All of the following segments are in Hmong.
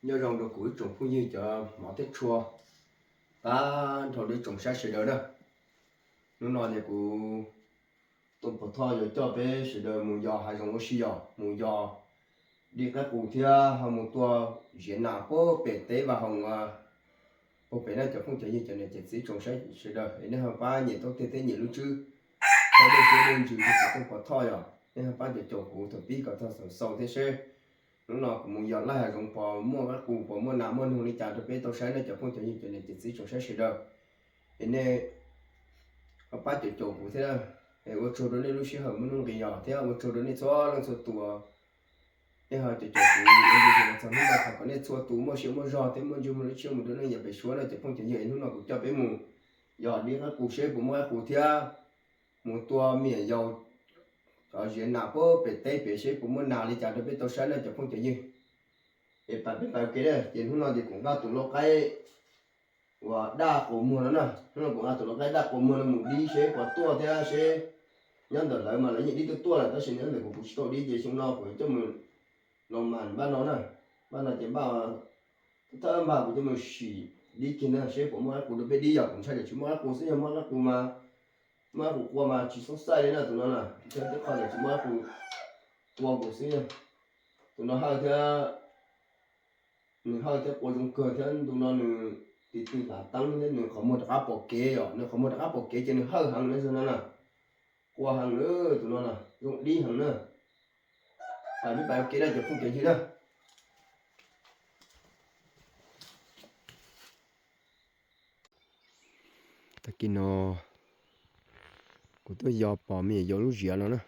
Nyob zoo rau kuv ib tsoom phooj ywg cov hmov thiab tshua, tag nrho rau ib tsoom saib sawv daws na. Hnub no ces kuv Tooj Pov Thoj yuav coj peb sawv daws mus yos hav zoov ua si, yog mus yos dib qaib qus thiab ho mus tua ziav nas puag pem teb vaj hoom puag pem na cov phooj cov ywg cov niam cov txiv tsoom saib sawv daws es nej ho pab nyiam tau tiag thiab nyiam lub tswb, tau dej siab dej ntsws rau kuv Tooj Pov Thoj, yog nej ho pab caum caum kuv thaum pib kom txog thaum xaus thiab seb hnub no kuv mus yos laij hav zoov pos muaj qaib qus pos muaj nas muaj noog li cas rau peb tau saib na cov phooj cov ywg cov niam cov txiv tsoom saib sawv daws. Es nej ho pab caum caum kuv thiab, es ua tsaug rau nej lub sij hawm muaj nuj nqis yos thiab ua tsaug rau nej txhua leej txhua tus. Nej ho caum caum kuv ua txog hnub no thov kom nej txhua tus muaj siab muaj zog thiab muaj ntsej muag lub siab mus rau neej yav pem suab na cov phooj cov ywg. Es hnub no kuv coj peb mus yos dib qaib qus seb puas muaj qaib qus thiab mus tua me nyuam yaus cov ziav nas puag pem teb pem seb puas muaj nas li cas rau peb tau saib na cov phooj cov ywg. Es pais peb pais ua ke na, ces hnub no ces kuv nqa tus lau qaib uas daj quas muag no na, hnub no kuv nqa tus lau qaib daj quas muag no mus dib seb puas tuaj thiab seb nyob ntawm lawv mas lawv yeej dib tuaj tuaj lawm tab sis nyob ntawm kuv kuv tsis tau dib ces xyoo no kuv coj mus los mas npaj no na, npaj no ces npaj thawj npaj kuv coj mus sim dib kiag na seb puas muaj qaib qus rau peb dib, yog kuv ntshai tias tsis muaj qaib qus xwb, yog muaj qaib qus mas muaj qaib qus qua mas tsis xoob xaij li na tus no na, ntshai tib qho tias tsis muaj qaib qus qua kuv xwb. Tus no hawj thiab, nws hawj thiab qua zoo kawg thiab ntu no nws tis tw hlav teeb thiab nws qhov muag rov qab pom kev, yog nws qhov muag rov qab pom kev ces nws hawj heev li xwb no na. Qua heev lawm tus no na, zoo dib heev na. Pais peb pais ua ke na cov phooj cov ywg na. Tag kis no kuv tuaj yos pom me nyuam yaus lub ziav no na.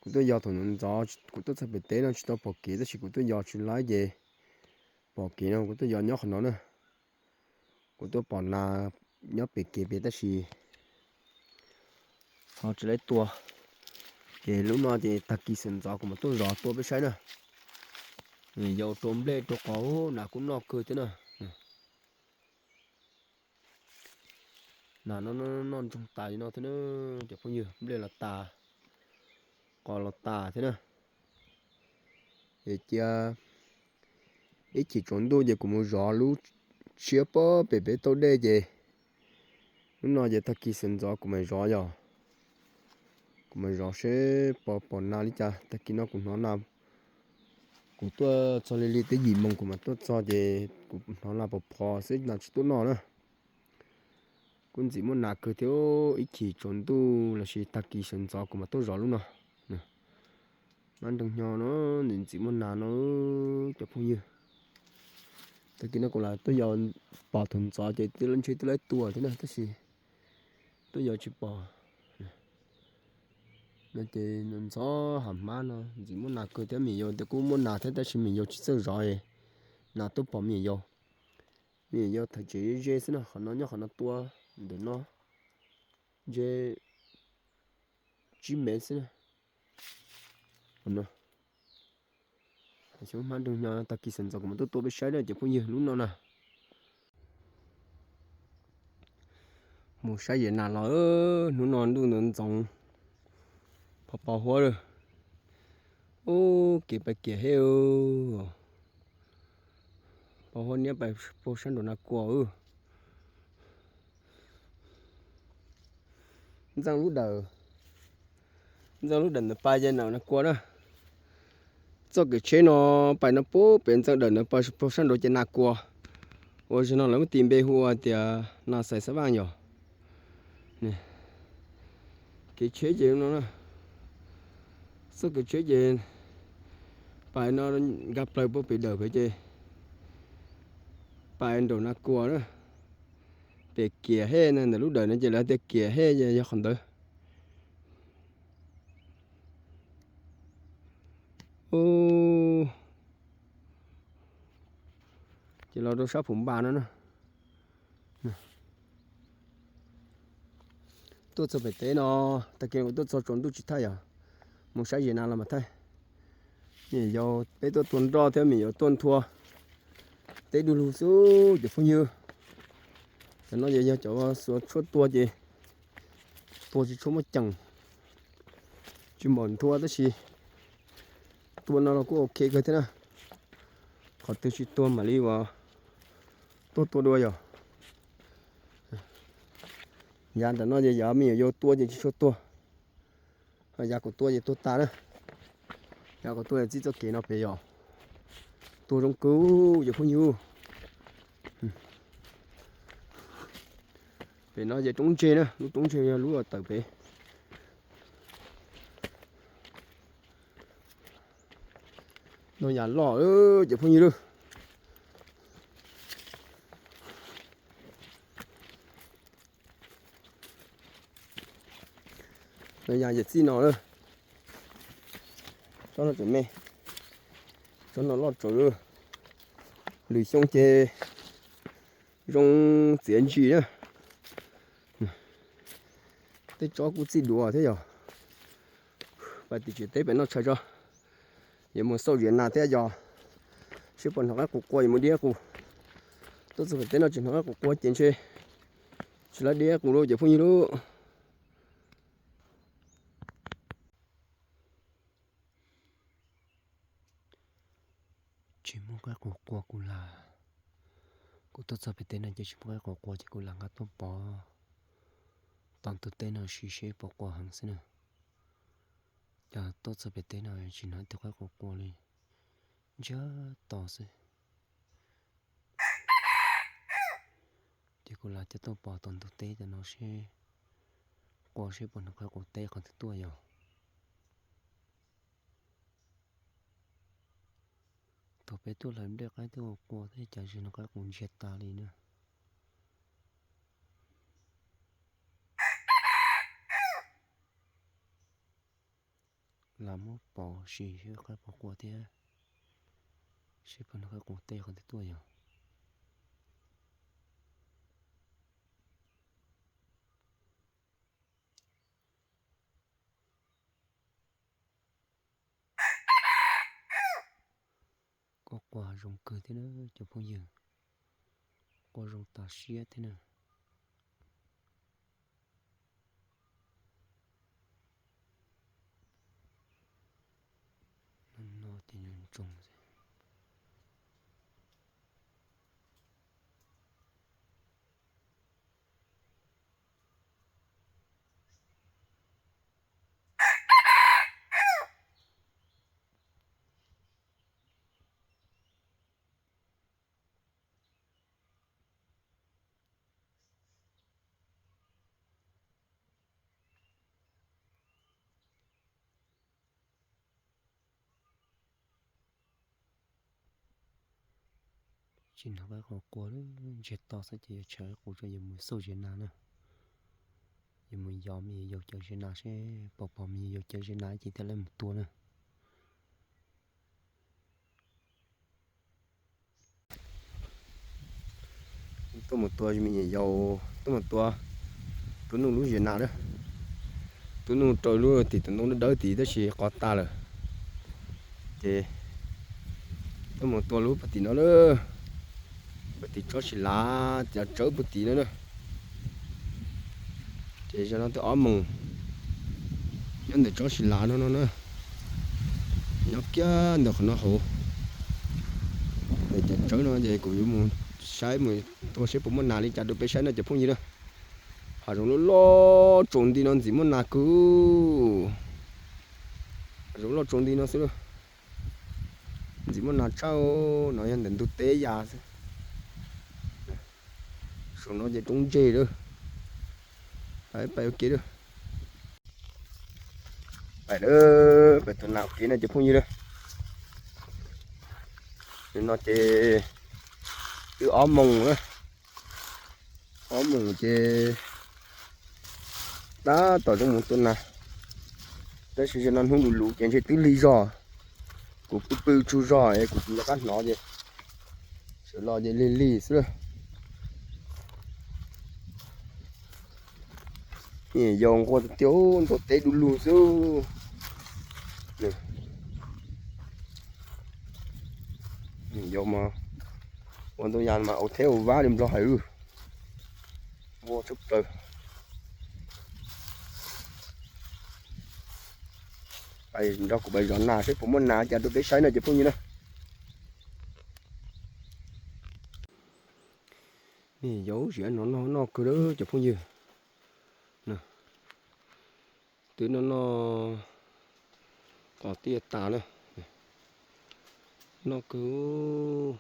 Kuv tuaj yos thaum ntxov, kuv tuaj txog pem teb no tsis tau pom kev tab sis kuv tuaj yos tsis laib ces pom kev no kuv tuaj yos nyob qhov no na. Kuv tuaj pom nas nyob pem kev pem tab sis ho tsis laib tua. Ces lub no ces tag kis sawv ntxov kuv mam tuaj zov tua peb saib na. Yos rau nplej rau qos, nas kuj noj kawg thiab na. Nas no noj ntsoog tas li no thiab na cov phooj ywg, nplej los tas, qos los tas thiab na. Es cia ib chim tsaus ntuj ces kuv mus zov lub tshiab puag pem peb tauj dej ces lub no ces tag kis sawv ntxov kuv mam zov, yog kuv mam zov seb pom pom nas li cas. Tag kis no kuv hnov nas, kuv tuaj txog li li twb yim moos kuv mam tuaj txog ces kuv hnov nas pos phos xwb, nas tsis tuaj noj na. Kuj ntxim muaj nas kawg thiab, ib chim tsaus ntuj lossis tag kis sawv ntxov kuv mam tuaj zov lub no. Mab nreeg hnyo no, ntxim ntxim muaj nas no cov phooj ywg. Tag kis no kuv lam tuaj yos pom thaum ntxov ces twb laib ntshe twb laib tua thiab na tab sis tuaj yos tsis pom. No ces ntxov hav hmab no ntxim muaj nas kawg thiab, me nyuam yaus tias kuj muaj nas thiab tab sis me nyuam yaus tsis txawj zov, nas tuaj pom me nyuam yaus. Me nyuam yaus thaiv tsev ze ze xwb na, qhov no nyob qhov no tua ntawm no ze tsib mev xwb na. Xyov hmab nreeg hnyo tag kis sawv ntxov kuv mam tuaj tua peb saib na cov phooj ywg lub no na. Mus saib ziav nas los, hnub no ntuj ntxoov ntxoov, pos pos huab lawm. Ub, kev pais kiag he, pos huab niab pais puag sab nraum nas kua. Ntxeej lub dawm, ntxeej lub dawm ntawd pais ces nraum nas kua na. Txoj kev tsheb no pais no puag pem ntxeej dawm ntawd pais puag sab nraud ces nas kua. Ua zaum no lawv muab tis npe hu ua tias nas xais xab vaj yom. Kev tsheb ces no na, txoj kev tsheb ces pais no nkag plaws puag pem dawm pem ces pais nraum nas kua na. Pem kiag he na, ntawm lub dawm no ces lawv tias kiag he yog qhov ntawd. Ces los rau sab Phuv Npas no na. Tuaj txog pem teb no, tag kis kuv tuaj txog tsaus ntuj tsis thaij yom, mus saib ziav nas los mas thaij. Me nyuam yaus peb tuaj tua nroj thiab me nyuam yaus tuaj nthua, teb du lug xwb cov phooj ywg. Cov no yog cov xuas tshuaj tua ces tua tsis tshua muaj ceem, tsis npaum nthua tab sis tua no los kuj ok kawg thiab na. Qhov twg tsis tuag mam li ua tuaj tua dua yog. Yav ntawm no ces yav me nyuam yaus tua ces tsis tshua tuag. Yav kuv tua ces tuag tas na. Yav kuv tua txij txoj kev no pem yog tuag zoo kawg cov phooj ywg. Pem no ces roob ntseg na, lub roob ntseg yog lub uas tawm pem. No yam loj cov phooj ywg lawm. No yam yam txij no lawm. Tsob no tseem me, tsob no loj tsawv. Lwm xyoo ces zoo txiav ntsim na. Tej tsob kuj txij duav thiab yog. Pais tim tsev teb pem noj tshais tso. Yuav mus xauj ziav nas thiab yog. Seb puas hnov qaib qus qua yuav mus diab qus. Tuaj txog pem teb no tsis hnov qaib qus qua ces ntshe tsis laib diab qus lauj cov phooj ywg lauj. Tsis muaj qaib qus qua kuv lam. Kuv tuaj txog pem teb no ces tsis muaj qaib qus qua ces kuv lam nqa tuaj pov tom ntug teb no sim seb puas qua heev xwb na. Ces tuaj txog pem teb no tsis hnov ib tug qaib qus qua li, ntsiag to xwb. Ces kuv lam coj tuaj pov tom ntug teb cov no seb qua seb puas hnov qaib qus teb qhov twg tuaj yog. Thaum peb tuaj hlawv nplej qaib tuaj qua thiab cas tsis hnov qaib qus ntsiag tas li na. Lam muab pov sim seb qaib puas qua thiab seb puas hnov qaib qus teb qhov twg tuaj yog. Quaj qua zoo kawg thiab na cov phooj ywg, qua zoo tas siab thiab na. No ces ntsoog xwb. Tsis hnov qaib qus qua, ntsiag to xwb ces yuav tshav qaib qus tso yuav mus xauj ziav nas na. Yuav mus yos me nyuam yaus cov ziav nas seb pom pom me nyuam yaus cov ziav nas ces thiaj li mus tua na. Tuaj mus tua me nyuam yaus, tuaj mus tua, tuaj nuj lub ziav nas na. Tuaj nuj rau lub tim tus ntoo dawb dawb tid tab sis qos tas lawm. Ces tuaj mus tua lub puag tim no na, puag tim tsob si lav cov tsawb puag tim no na. Ces zaum no twb ob moos, nyob ntawm tsob si lav no no na, nyob kiag ntawm qhov no hauv. Ntawm cov tsawb no ces kuv yuav mus saib mus tua seb puas muaj nas li cas rau peb saib no cov phooj ywg na. Hav zoov loj loj tsaus nti no ntxim muaj nas kawg. Hav zoov loj tsaus nti no xwb, ntxim muaj nas tshaj. No yog ntawm ntug teb ya xwb. Saum no ces roob ntseg lawm. Pais ua ke lawm. Pais lawm, pais tua nas ua ke no cov phooj ywg lawm. No ces twb ob moos na, ob moos ces tab tom zoo mus tua nas. Tab sis no hnub luv luv ces ntshe twb lig zog, kuv pw pw tsaug zog es kuv tsis nco qab hnov ces sawv los ces lig lig xwb. Me nyuam yaus nquag tiag tiag, ntuav teb du lug xwb. Me nyuam yaus mas ua ntau yam mas au theb au vab li Nplog hais. Nquag tshaj plaws. Pais nrog kuv pais zov nas seb puas muaj nas cas rau peb saib no cov phooj ywg na. Yau ziab no noj noj kawg lawm cov phooj ywg. Twb noj noj qos tiaj tas na. Noj kawg.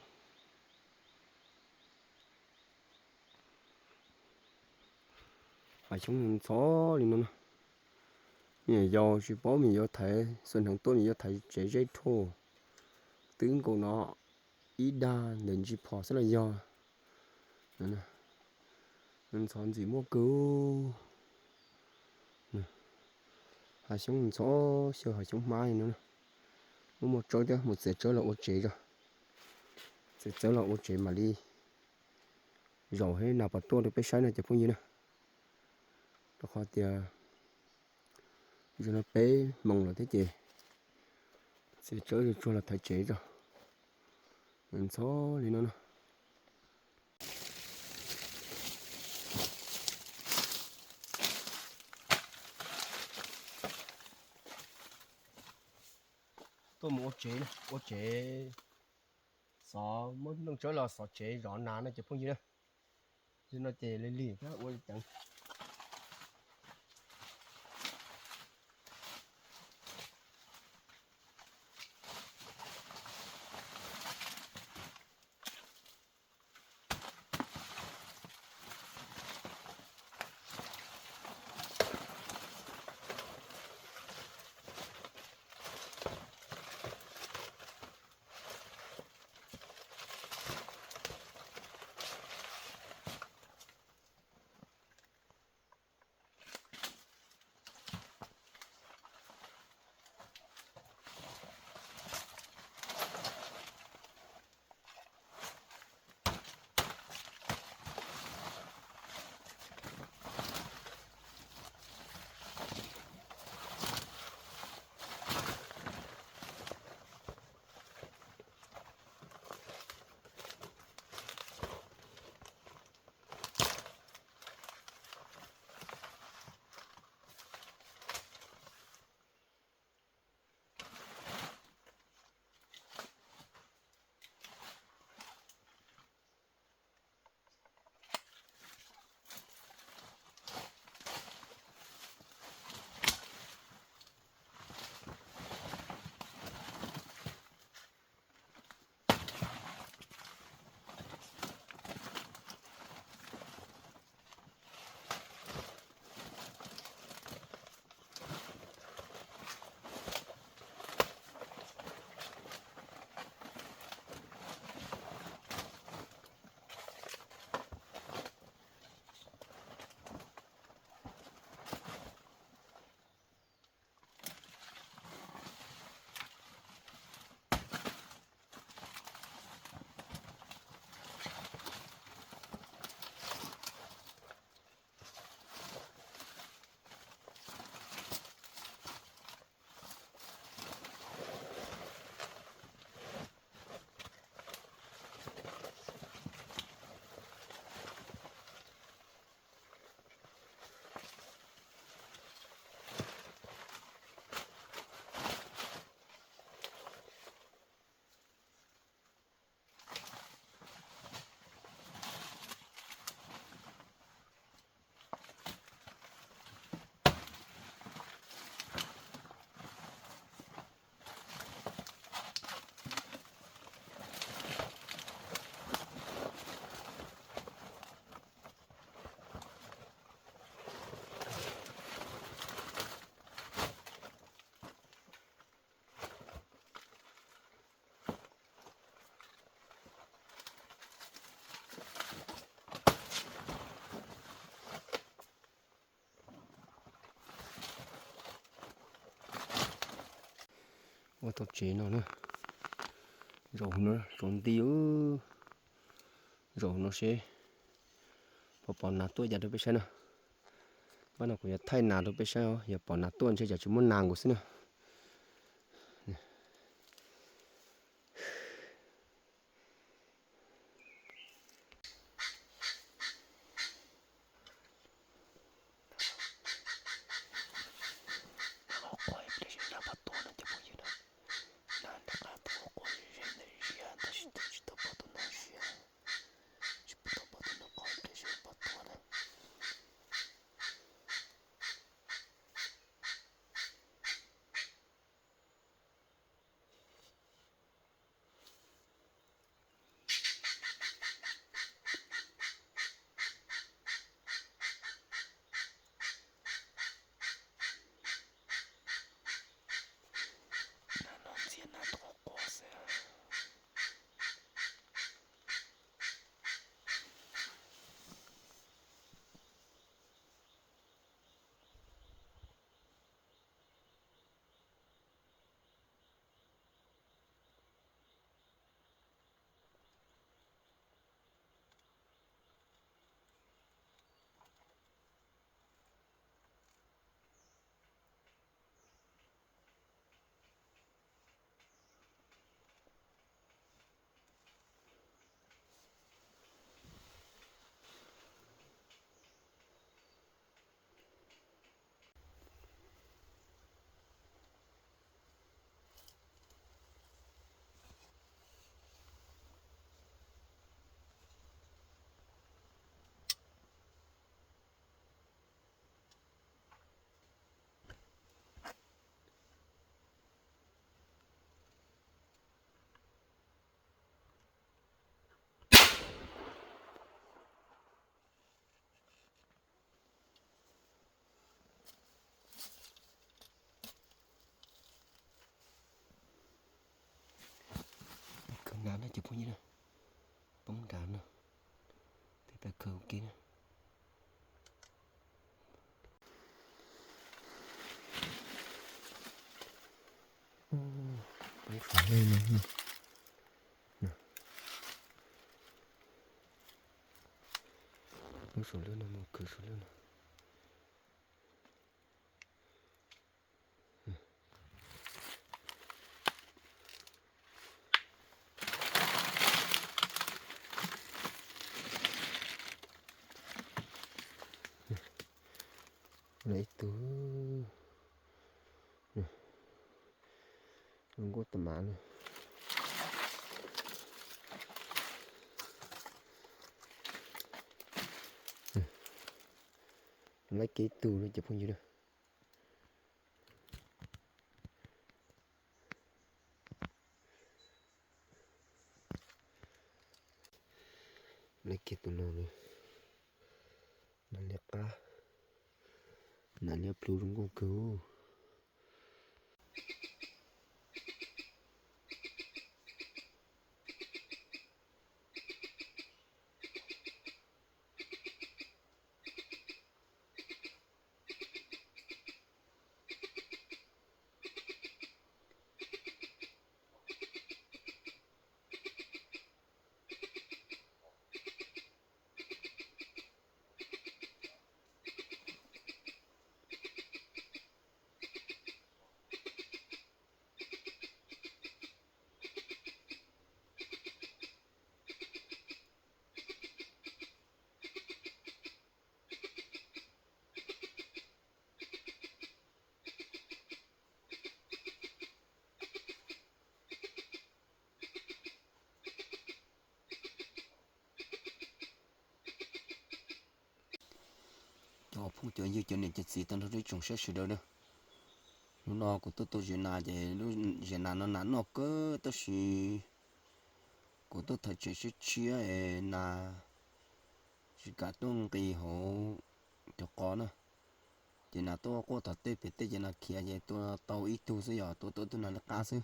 Hav xyoob ntxhov li no na. Me nyuam yaus tsis paub me nyuam yaus thaiv, xuas hneev tuaj me nyuam yaus thaiv tsev zeb rhuaj. Twb nkaus no ib dag ntawm ntsis phom xwb los yog. Ntxhov ntxim muaj kawg. Hav xyoob ntxhov xyaw hav xyoob hmab li no. Muaj muaj tsaub thiab, mus txiav tsaub los ua tsev tso. Txiav tsaub los ua tsev mam li zaum hab nas pas tuaj rau peb saib no cov phooj ywg na. Rau qhov tias zaum no peb moos lawm thiab ces txiav tsaub tsuag tsuag los thaiv tsev tso. Ntxhov li no na. Tuaj mus ua tsev, ua tsev, xov muab noog tsaub los xov tsev zov nas no cov phooj ywg na. Yog no ces li lig thiab ua ceev. Ua tau tsev no na. Zaum no tsaus nti, zaum no seb puas pom nas tuaj cas rau peb saib na. Pab no kuv yuav thaij nas rau peb saib os, yog pom nas tuaj ntshe cov tsis muaj nas nkaus xwb na. Qhov qhov ib pliag sib nrab pom tuaj no cov phooj ywg na. Nag nrab qab tuaj qhov ze ntawm ziab tab sis twb tsis tau pom tus nag ziab, tsis tau pom tus nag qhov Cov phooj ywg na, poob nrad no, peb pais khaws ua ke na. Poob saum lawj no, poob saum lawj no, mus khaws saum lawj no. Lawm ib tug, zoo nkauj tas mas na. Lawm kiag ib tug no cov phooj ywg na. Lawm kiag tus no, nas liab qab, nas liab plhu zoo nkauj kawg. Cov phooj cov ywg cov niam cov txiv tag nrho ib tsoom saib sawv daws na, hnub no kuv tuaj tua zes nas ces lub zes nas no nas noj kawg tab sis kuv tuaj thawm tsev tshiab tshiab es nas tsis kam tuaj nqis hauv cov qos na. Ces nas tuaj quaj tom tej pem tej ces nas khiav ces tua tau ib tug xwb, yog tua tau ib tug nas liab qab xwb.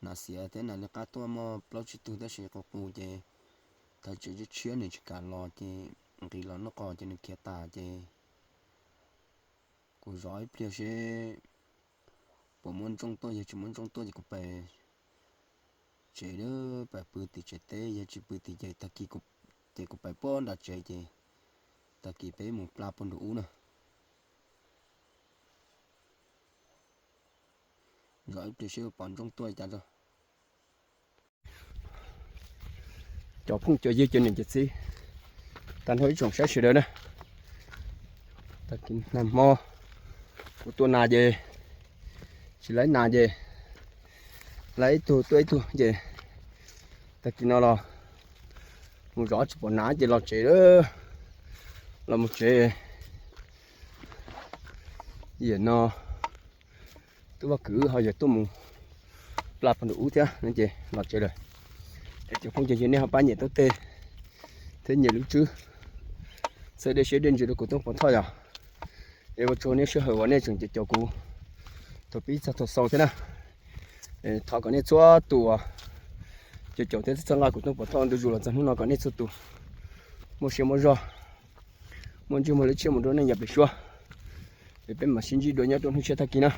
Nas xiav thiab nas liab qab tuaj muaj plaub tsib tug tab sis qus qus ces thawm tsev tshiab tshiab nws tsis kam los ces nqis los noj qos ces nws khiav tas ces kuv zov ib pliag seb puas muaj ntsooj tuaj, yog tsis muaj ntsooj tuaj ces kuv pais tsev, pais pw tim tsev teb, yog tsis pw tim ces tag kis ces kuv pais puag nram tsev ces tag kis peb mus pla puag nraum ub na. Zov ib pliag seb pom ntsooj tuaj cas tso. Cov phooj cov ywg cov niam cov txiv tag nrho ib tsoom saib sawv daws na, tag kis nag hmo kuv tua nas ces tsis laib nas ces laib ib tug tuaj ib tug ces tag kis no los mus zov tsis pom nas ces los tsev, los mus tsev. Yam no tub Vaj Kwv ho yuav tuaj mus pla puag nraum ub thiab no ces los tsev lawm. Es cov phooj cov ywg nej ho pab nyiam tau tej thiab nyiam lub tswb txhawb dej siab dej ntsws rau kuv Tooj Pov Thoj yom. Es ua tsaug nej sij hawm uas nej tseem caum kuv thaum pib txog thaum xaus thiab na. Thov kom nej txhua tus uas caum caum thiab txhawb nqa kuv Tooj Pov Thoj ntu zus los txog hnub no kom nej txhua tus muaj siab muaj zog, muaj ntsej muag lub tshiab mus rau neej yav pem suab. Es peb mam sib ntsib dua nyob rau hnub tshiab tag kis na.